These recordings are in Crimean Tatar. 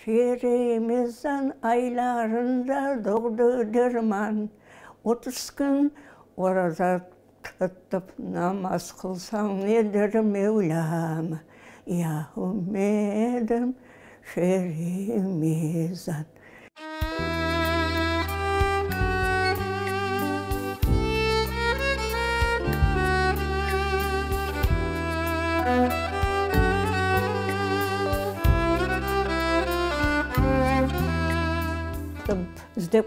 Şe-Remezan aylarında doğdı derman, 30 kün oraza tutıp namaz qılsañ nedir Mevlâm, Ya ümmedim Şe-Remezan. Bizde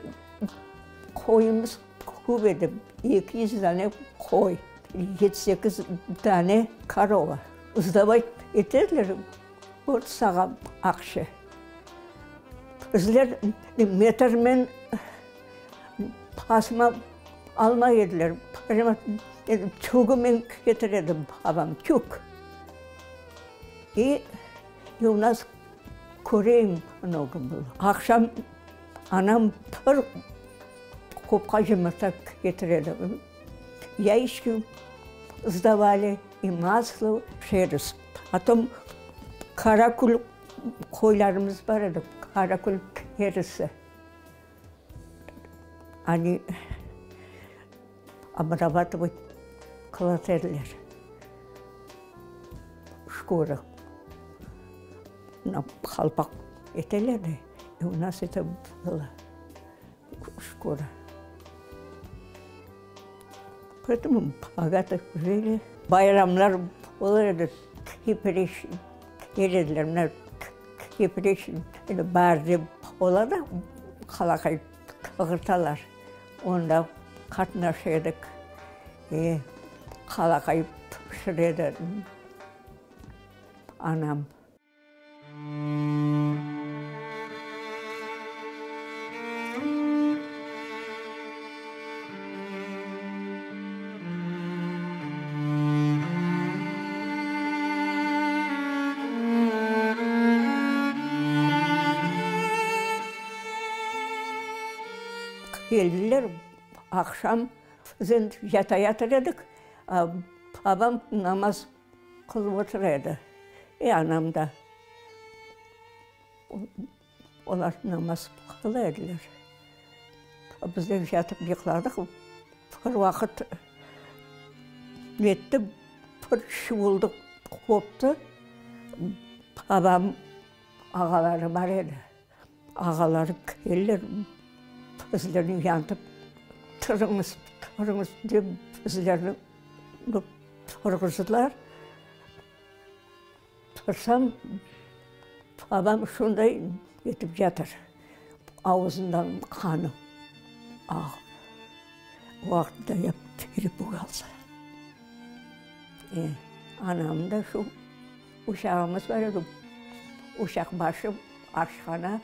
qoyumız köp edi, 200 dane qoy, yedi-sekiz dane korova. Sdavayt eterler ortağa aqça. Bizler metrmen asma almay ediler. Tügümen ketire edi babam, tük. İ u nas kurey mnogo bylo. Aqşam anam bir qopqa yımırta ketire edi. Yayişki sdavali, i maslo pişiririz. Potom qarakül Qoylarımız bar edi, qarakül terisi. Ani obrabatıvat qıla ediler, şkura, qalpaq eteler de, i u nas eto byla, şkura. Poetomu bogato jili. Bayramlar olur edi, kipriş kerediler, mına kipriş bar dep ola da, qalaqay qığırtalar, onda qatnaşa edik, e, qalaqay pişire edi anam. Keldiler aqşam, biz endi yata-yatır edik, babam namaz Qılıp otura edi. E, anam da. Olar namaz qıla ediler. Bizler yatıp yuqladıq. Bir vaqıt netti, bir şuvuldı qoptı. Babam ağaları bar edi. Ağaları keldiler, bizlerni uyantıp, Turıñız, turıñız, dep bizlerni turğızdılar. Tursam, babam şunday etip yatır, avuzından qanı ağıp. O vaqıtta ya perepugalsa. E, anam da şu uşağımız bar edi, uşaq başı aşhana,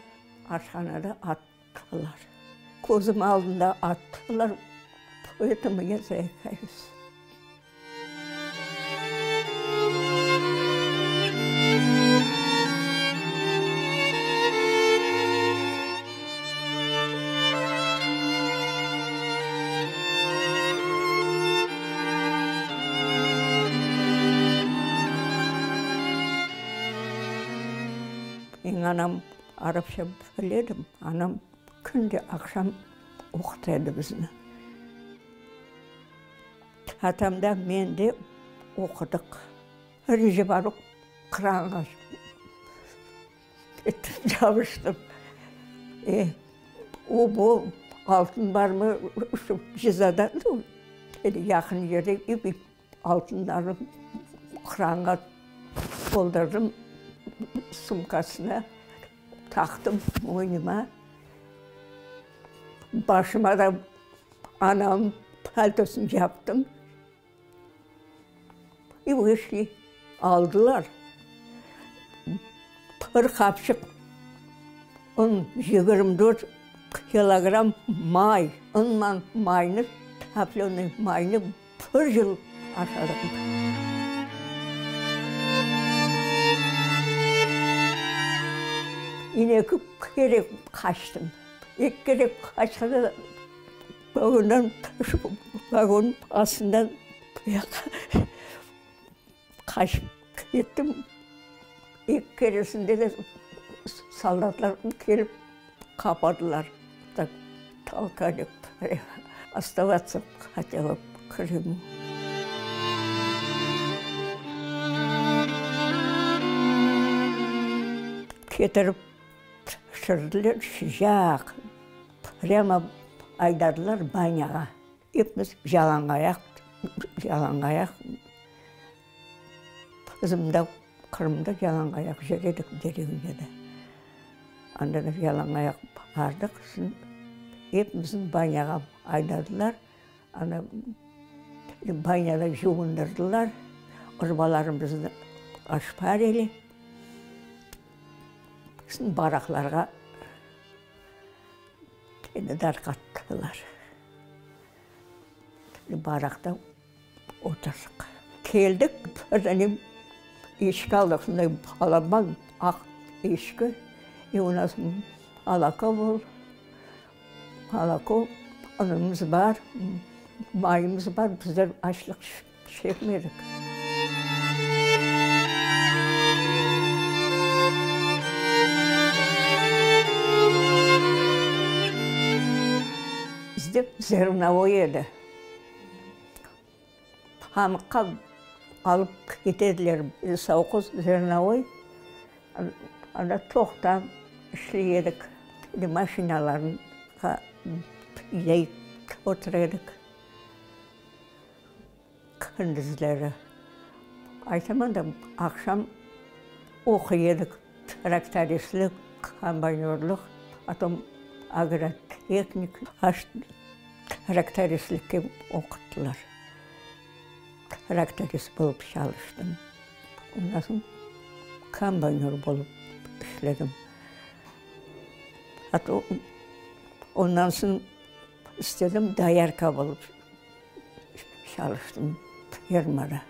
aşhanada attılar. Közüm aldında attılar, poetomu ya zaikayus. Menim anam arapça bile edi, anam künde aqşam oquta edi bizni. Tatam da, men de oqudıq. Recep Aruq qıranğa Çalıştım. E, o, bu altın barmı, şu cezadan yaqın yerde altınlarnı kranğa toldurdım, sumkasına taqtım moynuma. Başıma da anamnıñ paltosını yaptım. İ vışli, aldılar. Bir qapçıq un, 24 kilogramm may, unman maynı, toplenıy maynı bir yıl aşadıq. Yine eki kere qaçtım. Eki kere qaçqanda Vagondan şu vagon astından qaçıp kettim. Eki keresinde de. Soldatlar kelip qapadılar, tak tolkali, ostavatsa hotela v Krımu. Ketirip tüşürdiler, sıcaq, prâmo aydadılar banyağa. Epimiz yalanğayaq, yalanğayaq, bizim de Qırımda yalanğayaq yüre edik derevnâda. Anda da yalanğayaq bardıq, soñ epimizni banyağa aydadılar. Anda banyada yuvundırdılar, urbalarımıznı oşparili, soñ baraqlarğa endi darqattılar. Baraqta Oturdıq. Keldik, birden eşki aldıq, şunday balaban aq eşki, i u nas moloko bol, moloko, unımız bar, mayımız bar, bizler açlıq çekmedik. Bizde zernovoy edi. Pamıqqa alıp ketediler sovhoz zernovoy, anda toqtap işley edik, maşinalarğa yeyip otura edik kündüzleri. Aytaman da, aqşam oquy edik, traktoristlik, kombaynörlıq, potom agrotehnik. Traktoristlikke oquttılar. Traktorist bolıp çalıştım. Ondan soñ kombaynör bolıp işledim. Ondan soñ istedim doyarka bolıp çalıştım fermada.